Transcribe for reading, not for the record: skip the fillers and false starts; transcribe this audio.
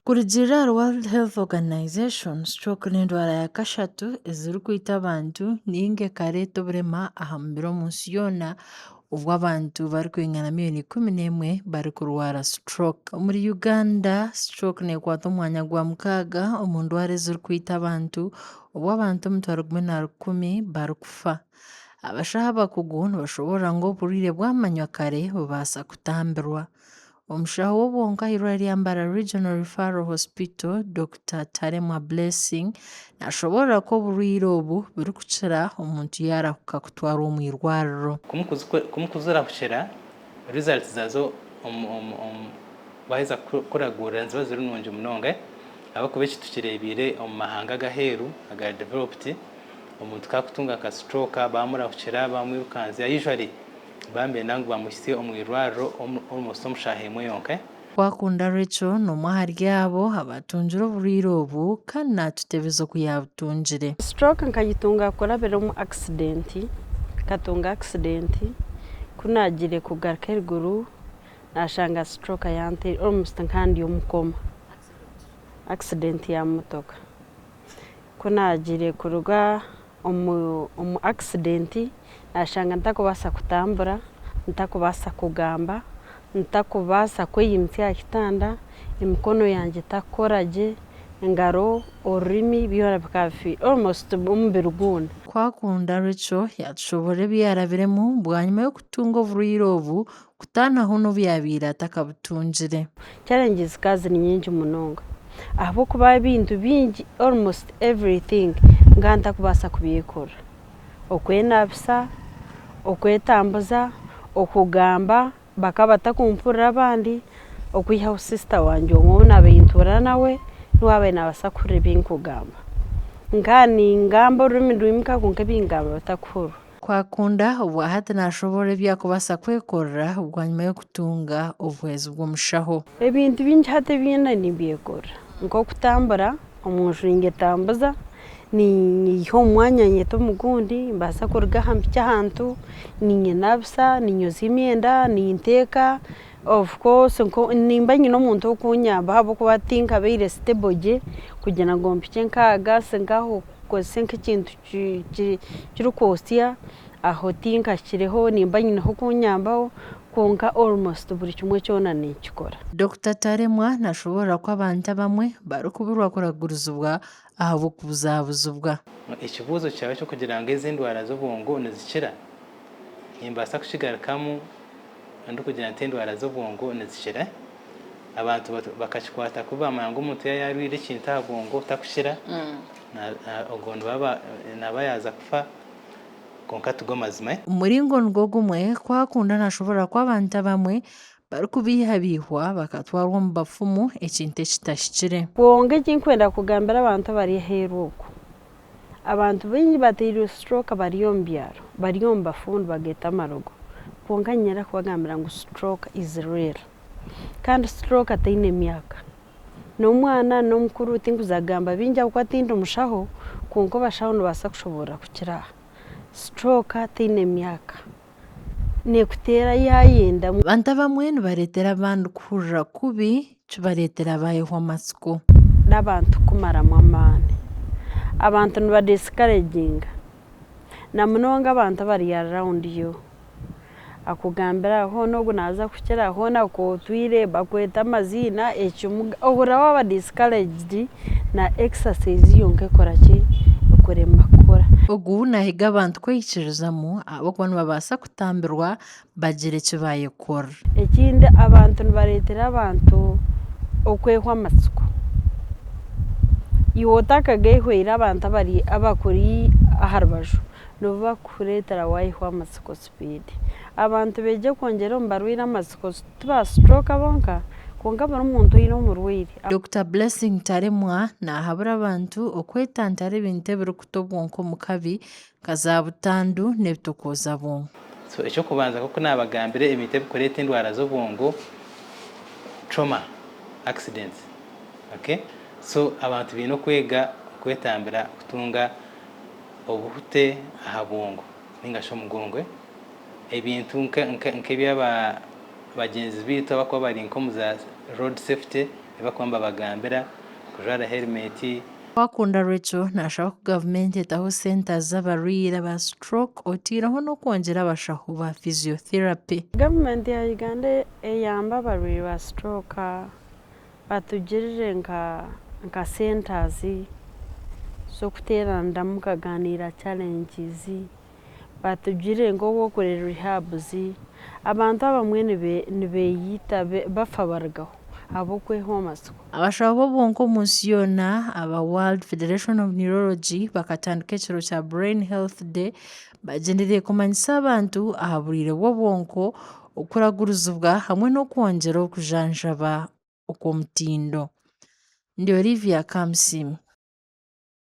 Kurugiirira ahari World Health Organization, stroke n'endwara ya kashatu ezirikwita abantu ninga ekareeta oburema aha mubiri omunsi yoona obwo abantu barikwingana miriyoni 11 barikurwara stroke. Omuri Uganda, stroke nekwata omwanya gwa mukaaga omu ndwara ezirikwita abantu obwo abantu 10,100 barikufa. Abashaho abakugu nibashoboorora ngu oburwaire bwamanywa kare bubaasa kutambirwa. Omushaho w'obwonko ah'eirwariro rya Mbarara Regional Referral Hospital, Dokita Taremwa Blessing nashoboorora ku oburwaire obu burikukira omuntu yaarahuka kutwarwa omu irwariro. Ku mukuzirahukira, results zaazo waaheza kuraguurira niziba ziri nungi munonga ahabw'okuba eki tukireebiire omu mahanga ag'aheeru agari developed, omuntu ku arikutunga nka stroke baamurahukira baamwirukanzya usually Bambenda ngu bamuhitsye omu irwariro almost omu shaaha emwe yonka. Kwakunda Rachel n'omwe ahari abo abatungire oburwaire obu kandi naatutebeza oku yaabutungire. Stroke nkagitunga kurabira omu accident, nkatunga accident ku naagiire kugaruka eriguru naashanga stroke yanteire almost nkaba ndi omu coma, accident ya motoka. Ku naagiire kuruga omu accident nashanga ntakubaasa kutambura, ntakubaasa kugamba, ntakubaasa kweyimutsya aha kitanda, emikono yangye etakukora gye, engaro, orurimi byona bikaba bifiire almost omubiri gwona. Kwakunda Rachel yaatushoboorora ebi yaarabiremu bwanyima y'okutunga oburwaire obu kutaanaho n'obu yaabaire atakabutungire. Challenges zikaba ziri nyingi munonga ahabw'okuba ebintu bingi almost everything nkaba ntakubaasa kubyekorera. Okwenaabisa, okwetambuza, okugamba bakaba batakumpurira abandi okwihaho sister wangye omwe ou naabaire ntuura nawe niwe waabaire naabaasa kuhurira ebi nkugamba. Nkaba ningamba orurimi rwimuka kwonka ebi nkugamba batakuhurira. Kwakunda obwahati nashoboorora ebi arikubaasa kwekorera bwanyima y'okutunga obuhwezi bw'omushaho. Ebintu bingi hati ebi nimbyekorera nk'okutambura omu nju ninyetambuza, ninyiha omu mwanya nyeta omu gundi, nimbaasa kuruga aha mpikye ahantu, ninyenaabisa, ninyozya emyenda, ninteeka, of course nimba nyine omuntu ow'okunyamba ahabw'okuba tinkabaire stable gye kugira ngu mpikye nk'aha gaasi nk'aho. Kukozesa nk'ekintu kirikwotsya aho tinkahikireho nimba nyineho ow'okunyambaho kwonka almost buri kimwe kyona ninkikora. Dokita Taremwa nashoboorora ku abantu abamwe barikuburwa kuragurizibwa ahabw'okubuzabuzibwa. Ekibuuzo kyawe eky'okugira ngu ezi endwara z'obwongo nizikira, nimbaasa kukigarukamu ndikugira nti endwara z'obwongo nizikira. Abantu bakakikwata kubi bamanya ngu omuntu yaaba yarwaire ekintu aha bwongo takukira, ogwo naaba yaaza kufa kwonka tigo mazima. Omuringo nigwo gumwe, ku akunda nashoboorora ku abantu abamwe barikubeihabeihwa bakatwarwa omu bafumu ekintu ekitahikire. Kwonka eki ndikwenda kugambira abantu abari aheeru okwo, abantu baingi bateirwe stroke bari omu byaro, bari omu bafumu nibageeta amarogo, kwonka niinyenda kubagambira ngu stroke is real kandi stroke teine myaka. N'omwana n'omukuru tinkuza kugamba bingi ahabw'okuba tindi mushaho kwonka abashaho nibabaasa kushoboorora kukira aha. Stroke teine myaka, neekuteera yaayenda. Abantu abamwe nibareetera abandi kuhurira kubi kibareetera baayehwa amatsiko. N'abantu kukumaramu amaani. Abantu niba discouraginga na munonga abantu abari around you. Akugambira hoona ogu naaza kukira, hoona ku otwire bakweta amaziina, ekimuga, ohurira waaba discouraged na exercise yonka ekora ki? Ekurema kukora. Ogu naahiga abantu kweyikirizamu ahabw'okuba nibabaasa kutambirwa bagire eki baayekora. Ekindi abantu nibareetera abantu okwehwa amatsiko. Iwe otakagehweire abantu abari abakuri aha rubaju nibo bakukureetera waayehwa amatsiko sipiidi. Abantu baije kwongyera omu barwaire amatsiko ti ba stroke bonka kwonka buri muntu oine omurwaire. Dokita Blessing Taremwa naahabura abantu okwetantara ebintu ebirikuta obwonko omu kabi nka za butandu n'ebitokooza bwonko. So eky'okubanza nk'oku naabagambire ebintu ebikureeta endwara z'obwongo, trauma, accidents, okay? So abantu baine okwega okwetambira kutunga obuhute aha bwongo ninga shi omugongo. Ebintu nk'ebyaba bagyenzi baitu abarikuba bari nk'omu za road safety. Ebi barikuba nibabagambira kujwara herimeti. Owakunda Rachel nashaba ku gavumenti etaho centres z'abarwaire aba stroke oteireho n'okwongyera abashaho ba physiotherapy. Gavumenti ya Uganda eyambe abarwaire ba stroke batugirire nka centres z'okuteeraniramu mukaganiira challenges, batugirire nk'oku rehabs, abantu abamwe nibeeyita bafa barugaho ahabw'okwehwa amatsiko. Abashaho b'obwonko omu nsi yoona aba World Federation of Neurology bakatandika ekiro kya Brain Health Day bagyendereire kumanyisa abantu aha burwaire bw'obwonko, okuragurizibwa hamwe n'okwongyera okujanjaba okw'omutindo. Ndi Olivia Kamusiime.